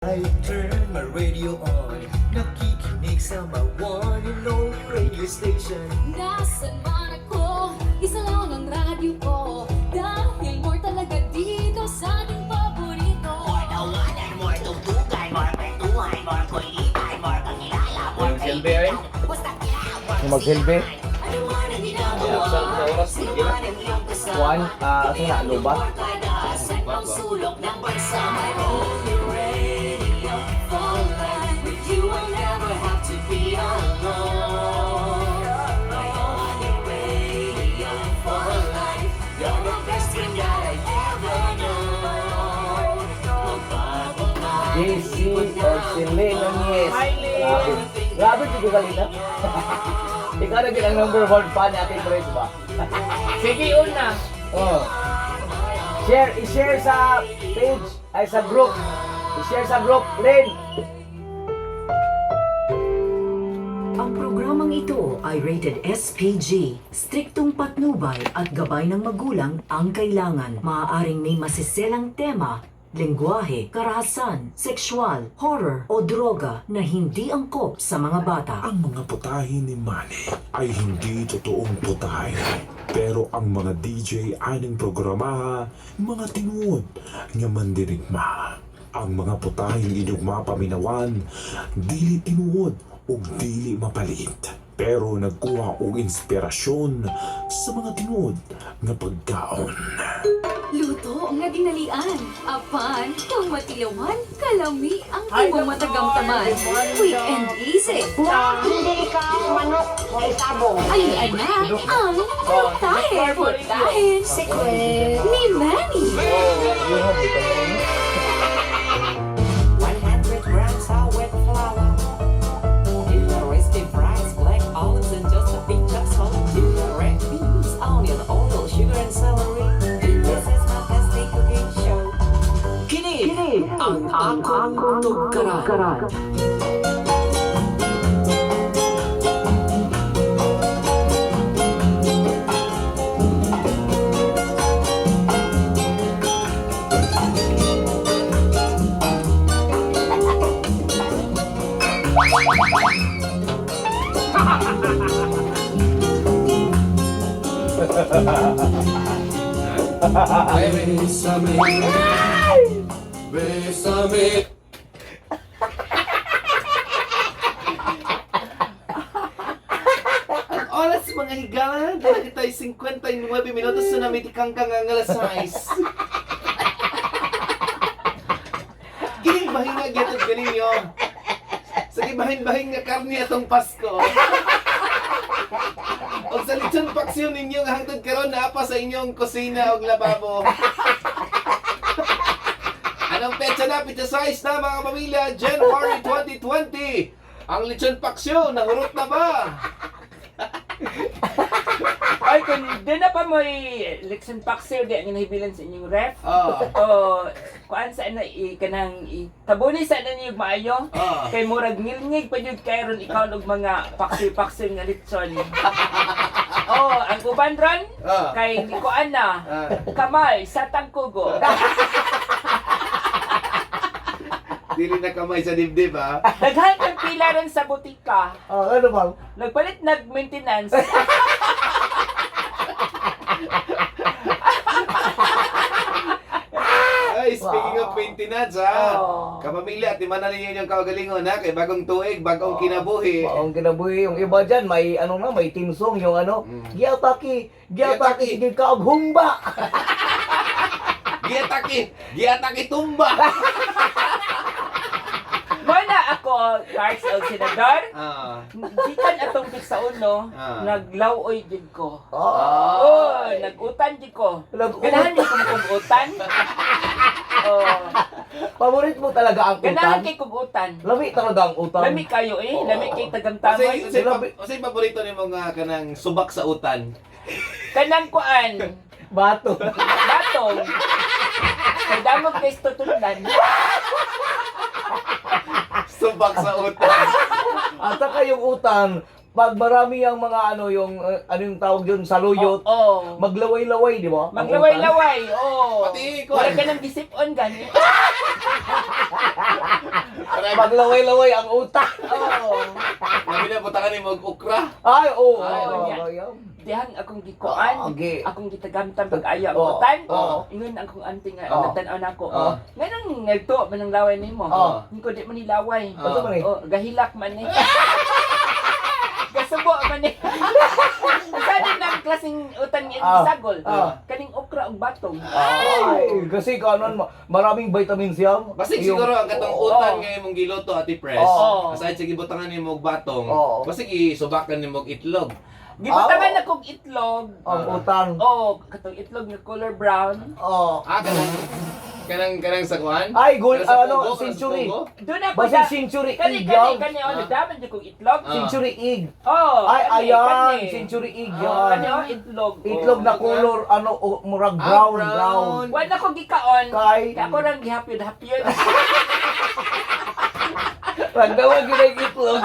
I turn my radio on. Nakikinig sa my one and only radio station. Nasaan man ako, isa lang ang radyo ko. Dahil more talaga dito sa ating paborito. More tawanan, more tugtugan, more kwentuhan, more kulitan, more kakilala, more Yung silbi, ay. kaibigan. Basta kailangan more Yung magsilbi. kasiyahan. Ano man ang ginagawa, sino man ang iyong kasama, Kuan, asa na, luba? more kada saan mang sulok ng bansa. My only radio for life. With you I'll never have to be alone. My only radio for life. You're the best friend that I ever known. Magbago man JC or si Lynn Nunez. Grabe. Grabe, di ko kalita. Ikaw na ang number one fan ni Ate Grace ba? Sige, una. Oh. Share, i-share sa page, ay sa group. I-share sa group, Lynn. Ang programang ito ay rated SPG. Striktong patnubay at gabay ng magulang ang kailangan. Maaaring may masiselang tema, lengguwahe, karahasan, sexual, horror o droga na hindi angkop sa mga bata. Ang mga putahe ni Manny ay hindi totoong putahe. Pero ang mga DJ aning programaha, mga tinuod nga mandirigma. Ang mga putaheng inyong mapaminawan, dili tinuod ug dili mapalit. Pero nagkuha og inspirasyon sa mga tinuod nga pagkaon. Luto nga dinalian. Apan, kang matilawan, kalami ang imong matagamtaman. Quick and easy. Hindi ikaw manok na isabong. Ay na ang putahe, putahe Secret. ni Manny. 100 grams of wet flour. Roasted fries, black olives, and just a pinch of salt. Red beans, onion, oil, sugar, and celery. This is my tasty cooking show. Kini ang akong tugkaran. Bésame. Bésame. Ang oras, mga higala, dahil tayo 59 minutos na namitikang kang ang alas 6. Kining bahin nga getod ganinyo. Sa gibahin-bahin nga karne atong Pasko. Og sa lechon paksiw ninyo nga hangtod karon naa pa sa inyong kusina og lababo. Anong petsa na? Petsa size na, mga pamilya, January 2020. Ang lechon paksiw, nahurot na ba? Ay, kung di na pa mo'y Lexan Paxer, di ang nahibilan sa inyong ref. Oh. O, kuan sa na, i, kanang, i, tabuni sa na niyo maayo. Oh. Kay murag ngilngig pa yun kay ron ikaw og mga paksi-paksi nga litson. Oh, ang uban ron, kay ni kuan na, kamay sa tangkugo. Dili na kamay sa dibdib, ha? Daghan kang pila ron sa butika. Oh, ano ba? Nagpalit nag-maintenance. Ay, speaking of maintenance, ha? Oh. Kapamilya, timanan ninyo inyong kaugalingon, ha? Kay bagong tuig, bagong kinabuhi. Ang kinabuhi, yung iba dyan, may ano na, may team song, yung ano, Giataki, Giataki. Giataki, sige ka og humba. Giataki! Giataki tumba! Muna ako, Cards og Senador. Gikan atong sa uno, naglawoy gid ko. Oh. Oh, nag-utan gid ko. Nag-utan. Ganahan ko kung utan. Oh, Paborito mo talaga ang utan? ganahan kay kog utan. Lami talaga ang utan. Lami kayo eh, lami kay tagamtamay. Unsay paborito nimo nga kanang subak sa utan? Kanang kuan, Bato. batong. Kay damog kay tutunlan. Subak sa utan. At saka yung utan, pag marami ang mga ano yung ano yung tawag yun, saluyot, Oo. maglaway-laway, di ba? Ang utan. Maglaway-laway, oo. Pati, kuan. Wala ka nang gisip-on gani. Maglaway-laway ang utak. Oo. Labi na butangan nimo og okra. Ay, oo. Ay, Oo, yeah. oo. Dihang akong gikuan, Ah, okay. akong gitagamtan pag-ayo ang Oo. utan. Oo. Ingon akong auntie nga Oo. nagtan-aw nako. Oo. Nganong nagto man ang laway nimo? Oo. Ko di man nilaway. Oo. Ano man eh? Oh, gahilak man eh. Gasubo man eh. Sa din ang klaseng utan nga Ah. isagol. Ah. Kaning okra ug batong. Ay, kasi kanon, maraming vitamins yan. Basig Yung- siguro ang katong Oo. utan nga imong giluto, Ate Pres. Oo. Aside sa gibutangan nimo og batong, Oo. basig isubakan nimo og itlog. Gibutangan Ah. na kog itlog. Ang utan. Oh, katong itlog nga color brown. Oh. Ah, kanang sa kuan? Ay, gold, Kanang sa ano, pugo, kanang sa century. pugo? Doon ako Basig da- century Kani egg kani yan. kani oh, Ah. daman jud kog itlog. Ah. Century egg. Oh, Ay, kani, ayan, kani. century egg Oh, yan. kani oh, itlog. Oh. Itlog na color, ano, oh, murag Ah, brown, brown. brown. Wala ko gikaon. Kay, Kay ako rang gihapyod-hapyod. Pagdawag yun ang itlog.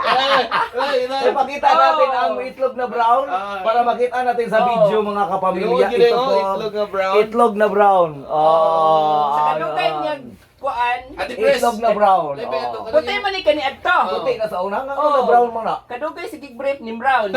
Ay, ay, ay. Ipakita Oh. natin ang itlog na brown Ah. para makita natin sa Oh. video, mga kapamilya. Tinuod yun Ito eh, oh, po, itlog na brown. itlog na brown. Oh, Sa kanugay niya kuan. Ate Pres. Itlog na brown. Ay, ba, ito, Oh. Puti man ni kani adto. Puti na sa una nga, Oh. na brown mo na. Kadugay sige brief ni Brown.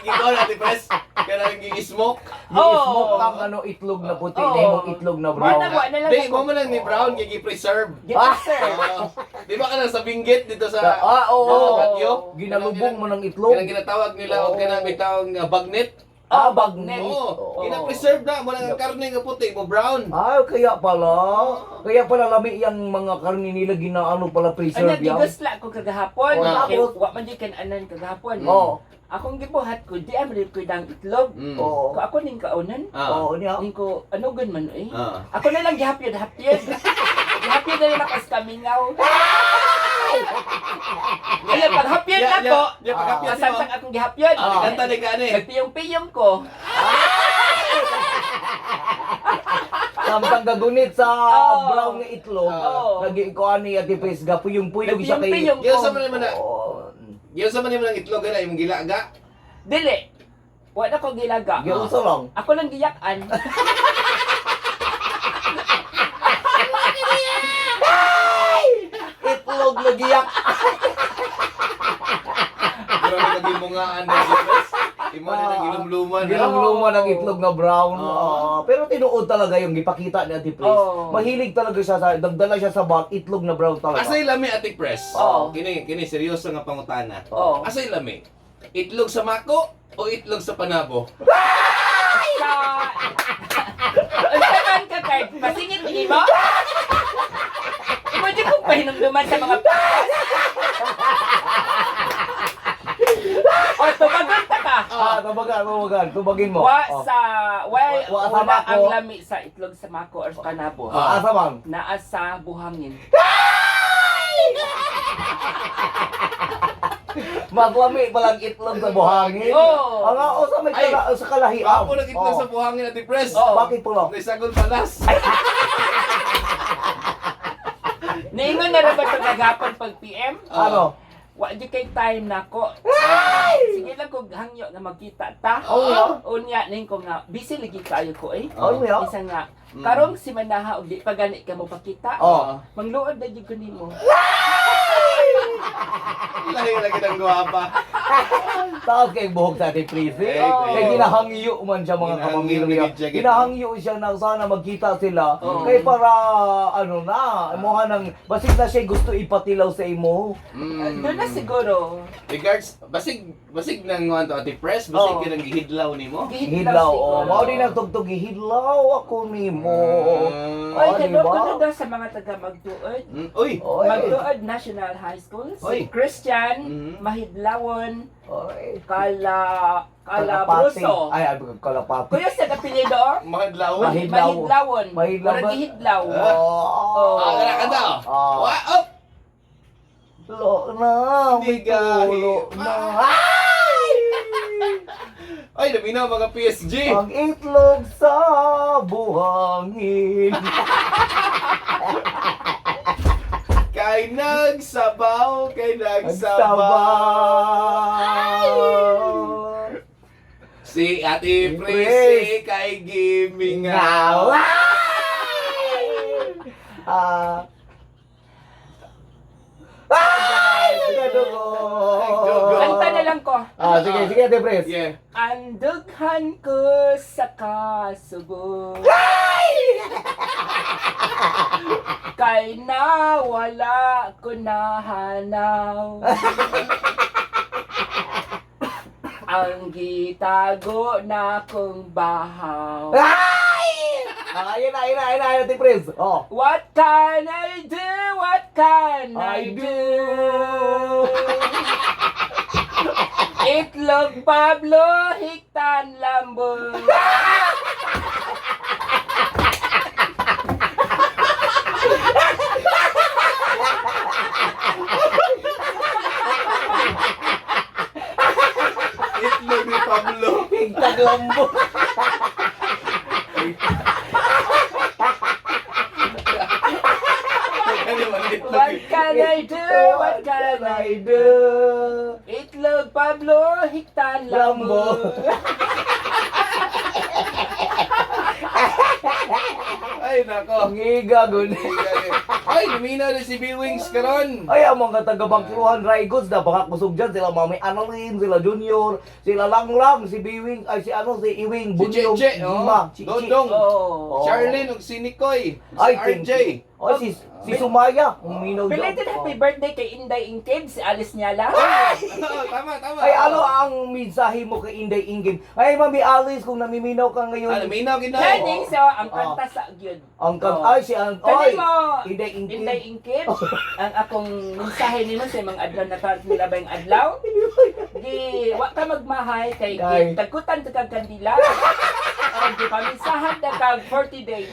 Ikaw na, Ate Pres. Kanang gi-smoke. I-smoke Oh. ang ano itlog na puti, Oh. na imong itlog na brown. Wala, wala lang Di, ako. mo man lang ni Brown, gi-preserve. Gi-preserve. Oo. Di ba kanang sa Benguet dito sa Ah, oo. sa Baguio? Ginalubong mo ng itlog. Kanang ginatawag nila o Oo. kanang may tawag nga bagnet. Ah, bagnet. Oo, Oo. gina-preserve na mo lang ang karne nga puti mo brown. Ay, kaya pala. Kaya pala lami yung mga karne nila ginaano pala Ay, preserve yan. nagigusla ko kagahapon. Oh, Kay tapos? wa man jud kan-anan kagahapon. Oo. Akong gibuhat ko, di am ko dang itlog. Oo. Ko ako ning kaunan. Ah. Oo, niya. Ning ko ano gan man eh. Ah. Ako na lang gihapyod-hapyod. Gihapyod na lang ako sa kamingaw. Kaya pag hapyod Ya, na ko, ya, pag hapyod mo. kasantang akong gihapyod. Ah, kanta ni kani. Nagpiyong-piyong ko. Samtang gagunit sa Oo. brown nga itlog, Oo. nag-ikuan ni Ate Pres, gapuyong-puyong siya kay... Nagpiyong-piyong ko. Giunsa man nimo na. Oo. Giunsa man nimo ng itlog ana imong gilaga. Dili. Wala ko gilaga. Giunsa lang. Ako lang giyakan. Itlog na giyak. Grabe ka gimungaan na Ate Pres. Imo na nang gilumluman. ha? Ginamluman ang itlog na brown. Oo. Oo. Pero tinuod talaga yung gipakita ni Ate Pres. Oo. Mahilig talaga siya sa, nagdala siya sa bag, itlog na brown talaga. Asay lami, Ate Pres. Oo. Kini kini seryoso nga pangutana. Oo. Asay lami. Itlog sa mako o itlog sa panabo? Sa... Unsa man ka card? Pasingit ni mo? Imo di ko pahinumduman sa mga pakas. O tumagon ta ka. Ah, tubagan, tubagan, tubagin mo. Wa Oh. sa wa, Wa sa wala mako. ang lami sa itlog sa mako or sa panabo. Ah, asa man? Naa sa buhangin. Maglami palang itlog sa buhangin. Oo. Ang oo, sa may Ay, kala, sa kalahian. Ako nag itlog Oo. sa buhangin, Ate Pres. Oo. Bakit pula? Naisagol palas. Niingon na ra ba ito kagapon pag PM? Ano? Wa di kay time nako. Sige lang kog hangyo nga magkita ta. Oo. Unya ning ko nga busy lagi kayo ko eh. Ano ya? Isa nga karong si Manaha og di pa gani ka mo pakita. Oo. Mangluod na jud ko nimo. Lahi lagi ng guwapa. Taas kay buhok sa ating Pris. Eh. Eh, Kay ginahangyo man siya, mga Ginahangyo kapamilya. na gid siya. Ginahangyo siya na sana magkita sila. Oo. Kay para ano na, mukha nang basig na siya gusto ipatilaw sa imo. Mm. Doon na siguro. Regards, basig basig nang to Ate Pres, basig Oo. ka nang gihidlaw nimo. Hidlaw, siguro. oh. Mao din ang tugtog, hidlaw ako nimo. Mm. Oy, Oh, di hello ba? ko na daw sa mga taga Magtuod. Mm, Uy. Oy. Magtuod National High School. Si Oy. Christian Mhm. Mahidlawon Oy. Kala Kalapati. Kalabruso. Ay, ay, kalapati. Kuya sa apelyido? Mahidlaw. Mahidlaw. Mahidlawon. Mahidlaw ba? Murag gihidlaw. Oh. Ah, kana ka daw. Ah. Wa up. Lo na, may Hindi tulo gahi. na. Ay! Ay, naminaw mga PSG. Ang itlog sa buhangin. Kay nagsabaw, kay nagsabaw. Nagsabaw. Si Ate Pres. Prissy kay gimingaw. Ah. Ay! Nagadugo. Kanta na lang ko. Ah, sige, sige, Ate Pres. Yeah. Ang dughan ko sa kasubo. Kay nawala ko na hanaw. Ang gitago na kong bahaw. Ay! Ah, ayun na, ayun na, ayun na, ayun na, Ate Pres. Oh. What can I do? What can I I do? Itlog Pablo, hiktan lambo. Itlog ni Pablo. Higtaglambo. Ano man itlog What ni can I do? What can I do? Itlog Pablo, hiktan Lambo. lambo. Ay, nako. Ang iga, gud. Ay, lumina na si B-Wings karon. Ay, ang mga taga-Bangkruhan Dry Goods na baka kusog dyan. Sila Mami Annalyn, sila Junior, sila Langlang, si Biwing, ay si ano, si Iwing, Si Bunyog, Cheche, oh. Jima, Chichi. Dodong. Oh. Charlene ug si Nikoy. Si Ay, thank RJ. you. Ay, si Sumaya. Uminaw dyan. Belated happy birthday kay Inday Ingkid, si Alice Nyala. Oo, tama, tama. Ay, ano ang mensahe mo kay Inday Ingin? Ay, Mami Alice, kung namiminaw ka ngayon. Ano, minaw ginaw. Ganing so ang kanta sa gyud. Ang kan Oh. ay si ang Kani ay mo, Inday Ingin. Inday Ingkid, ang akong mensahe nimo sa mga adlaw na karon nila ba yung adlaw? Gi wa ka magmahay kay Kay. gi tagkutan ta kag kandila. Aron gi paminsahan ta kag 40 days.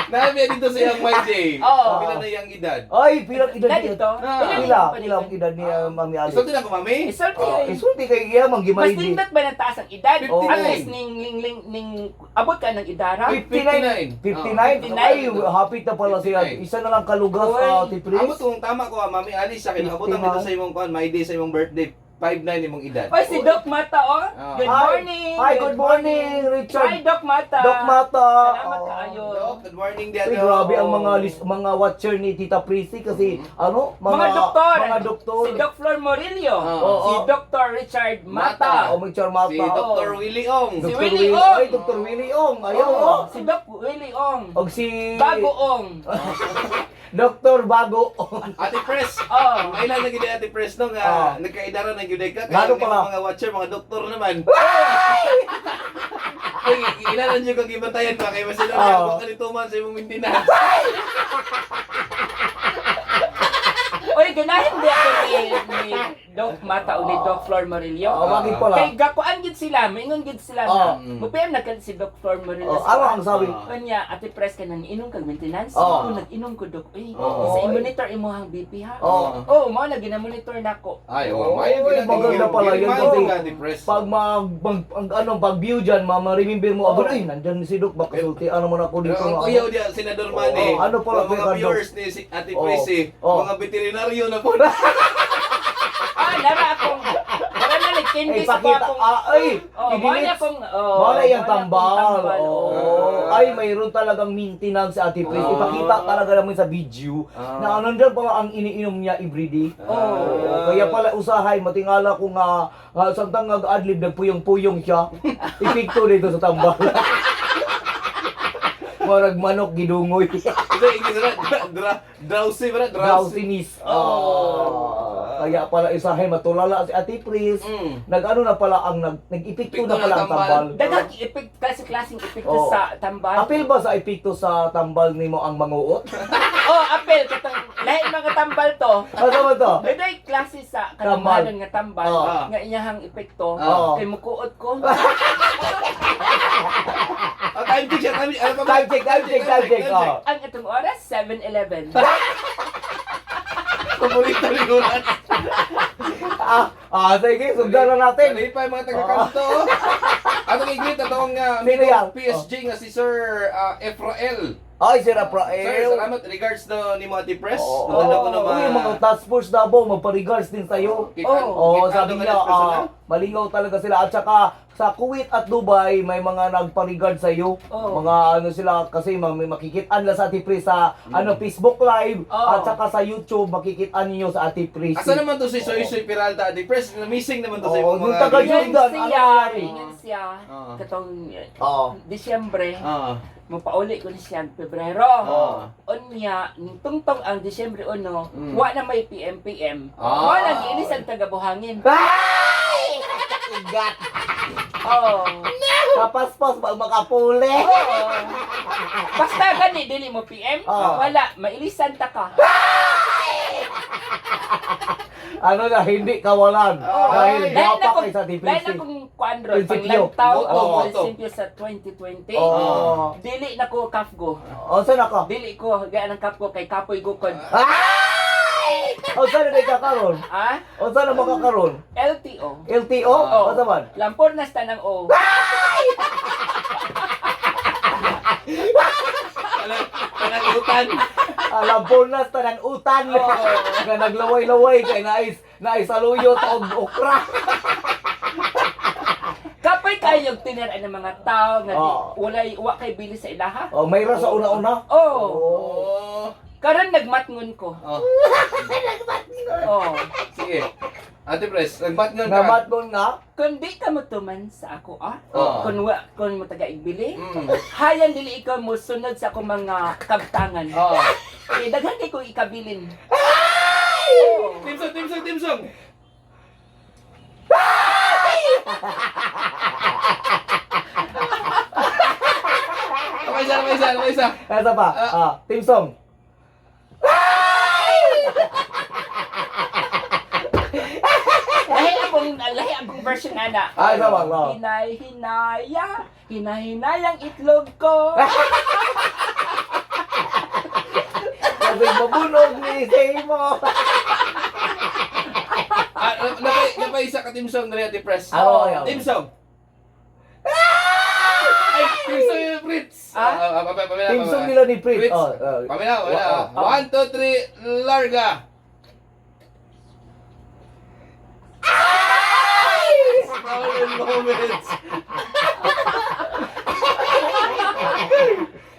Nabi dito sa iyang my day. Oo. Pila na iyang edad? Ay, pilang edad Na niya? dito. Ah. Pila, pila ang edad ni Mami Alice. Isulti na ko, mami. Isulti. Oh, isulti kay iya Mas manggimay di. nindot ba ng taas ang edad? 59. At least ning ning ning ning abot ka ng idara. 59. 59. 59. Ay, happy na pala siya. 59. Isa na lang kalugas, Uy. Ate Pris. Amo tong tama ko, ah, Mami Alice, sa akin. Abot ang dito sa imong kuan, my day sa imong birthday. 5'9 imong edad. Oy, si Doc Mata, oh. Ah. Good Hi. morning. Hi, good morning, Richard. Hi, Doc Mata. Doc Mata. Salamat Oh. kaayo. Doc, good morning, Dad. Uy, grabe ang mga list, mga watcher ni Tita Prissy kasi ano, Mga, doktor. mga doktor. Si Doc Flor Morillo. Ah. Oo. Si Dr. Richard Mata. Oh, Richard Mata. Si Dr. Willie Ong. Si Dr. Willie Ong. Ay, Dr. Willie Ong. Ayaw, Oo, oh. Si Doc Willie Ong. Og si Bago Ong. Dr. Bago Ong. Ate Pres. Oh. Mailan na gid Ate Pres no nga Ah. nagkaidara na gyud ka. Ngano Kaya ang pala? mga watcher, mga doktor naman. Ay, ilan lang jud kang gibantayan ba kay masila Ah. na ka nito man sa imong maintenance. Oy, ganahin di ako ni Doc Mata o ni Doc Flor Morillo. Oh, bakit pala? Kay gakuan gid sila, maingon gid sila na. Oh. Mupiyam na kan si Doc Flor Morillo. Oh, ano ang sabi? Kanya, Ate Pres ka nang inom kag maintenance. Oh. Oh. Nag-inom ko Doc. Uy, Oo. sa i-monitor imong BP ha. Oh. Oh, mao na gina-monitor nako. Ay, oh, Oy, maganda pala yun kasi Ate Pres. pag mag, mag ang, ano, pag view dyan, mama, remember mo, agad, ay, nandyan si Doc, baka sulti, ano man ako dito. Pero ang nga, kuya diya, Senador Manny, Oo, ano pala, mga Kuya Cardo? viewers ni si Ate Oo. Pres, eh, Oo. mga veterinaryo na po. Ah, nara akong nara na Ay, nagtindi sa pakita, akong ah, ay, Oh, mao na i-delete. akong oh, Mao na iyang mao na akong tambal. tambal, Oo. oh. Ay, mayroon talagang maintenance si Ate Pris. Oo. Ipakita talaga namin sa video na nandyan pala ang iniinom niya everyday. Oo. Oo, Kaya pala usahay, matingala ko nga, samtang nag-adlib, nagpuyong-puyong siya. Ipikto dito sa tambal. Marag manok gidungoy. Ito, English na, drowsy ba na? Drowsy. Drowsiness. Oh. Kaya pala usahay, matulala si Ate Pris. Nag-ano na pala ang nag-epekto Epekto na pala ng ang tambal. tambal. Daghang epek klase-klaseng epekto Oo. sa tambal. Apil ba sa epekto sa tambal nimo ang manguot? Oh, apel katong lahi mga tambal to. Ano ba to? Daday klase sa Tambal. katambalan nga tambal Oo. nga iyahang epekto Oo. kay mukuot ko. Ah, time check siya, time check. Ano pa ba? Time check, time check, time check. Oh. Ang itong oras 7:11. Paborito ni Gurat. Ah, sige, sundan na natin. Dali pa yung mga taga-kanto. oh. Atong i-greet atong Sino yan? PSG nga si Sir Efrael. Ay, Sir Aprael. Sir, salamat. Regards na ni mo Ate Pres. Oo. Natanda ko na Uy, yung mga task force Davao, magpa-regards din sa'yo. Kita- Oo, kita sabi daw niya, ka ng personal. Malingaw talaga sila. At saka sa Kuwait at Dubai, may mga nagpa-regard sa iyo. Oo. Mga ano sila kasi may makikitaan lang sa Ate Pris sa ano Facebook Live Oo. at saka sa YouTube makikitaan niyo sa Ate Pris. Asa naman to si Soy Soy Peralta, Ate Pres? Na-missing naman to sa Oo, imong nung mga taga Ingon Jordan, ano siya, nangyari? ingon siya, Oo. katong Oo. Disyembre, Oo. mapauli ko ni siya ang Pebrero. Oo. Unya, ning tungtong ang Disyembre 1, wa na may PM-PM. Ah. Wa na giinis ang taga-buhangin. Ay! Igat. Oo. Kapaspas pag makapuli. Oo. Basta gani dili mo PM, Oo. wala mailisan ta ka. Ano na, hindi kawalan. Dahil Dahil na gwapa kung kay sa Ate dahil na Pris. kung kuan ron Prinsipyo. panglantaw Moto, o moto. prinsipyo sa 2020. Oo. Dili na ko kafgo. O, saan ako? Dili ko gaya ng kafgo kay kapoy gukod. Ay! O, saan na ka karon? Ah, O, saan na makakaroon? LTO. LTO? O, saan man? Lampor na sa tanang O. Panagutan. Alam po na tanan utan. Nga naglaway-laway kay nais naisaluyot og okra. Kapoy kayo tiniraan ng mga tao nga di, Oo. walay wa kay bili sa ilaha. O, may ra sa una-una. Oo. Oo. Karon nagmatngon ko. Oh. Oh. Sige. Ate Pres, nagbatngon ka. Namatnon nga. Kung di ka motuman sa ako ah, Oo. kung wa kung mo taga igbili, hayan dili ikaw mo sunod sa akong mga kabtangan. Oo. Eh, daghan kay kong ikabilin. Oo. Timsong, timsong, timsong. Okay, isa, okay, isa, okay, isa. Asa pa? Ah, team song. Lahi akong version ana. Ah, isa pa, oh. Hinay hinaya, hinahinayang itlog ko. Kasi mabunog ni Seymo. Ah, napay isa ka team song dali, Ate Pres. Ah, oo, oo. Team song. Ay, team song yung Fritz. Ah? Pamela, Team song nila ni Fritz. Fritz. Oh, oh. Pamela, pamela. Oh. One, two, three, larga. Stolen moments.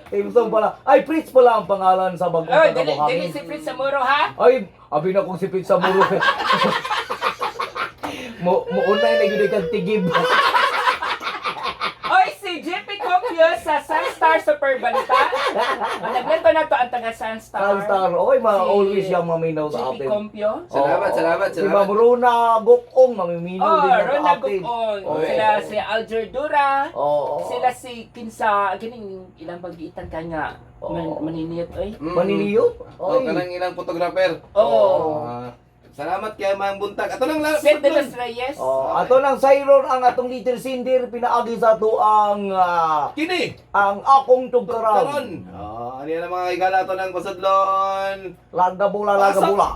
Team song pala. Ay, Fritz pala ang pangalan sa bagong Oh, dili dili tagabuhangin. si Fritz Samuro ha. Ay, abi na kong si Fritz Samuro. Mo muunay na gyud kang tigib. Oy, si JP Copio sa Sunstar Super Balita. Naglanto na to ang taga Sunstar. Sunstar. Oy, ma Si always siyang maminaw sa JP atin. Compio. Salamat, Oo. salamat, Si salamat. Ma'am Rona Gokong, mamiminaw Oh, din yan sa Rona atin. Gukong. Oo. Sila si Alger Dura. Oo. Sila si Kinsa, kining ilang pagitan ka nga Oo. maniniyot oy. Maniniyot? Oh, Oy. kanang ilang photographer. Oo. Ah, salamat kay Ma'am Buntag. Ato lang lang. Seth de los Reyes. Oh, ato nang sayron ang atong little cinder pinaagi sa ato ang Kini. ang akong tugkaran. Karon. Oh, ano yan ang mga higala ato ng pasudlon. Larga bola, larga Pasok. bola.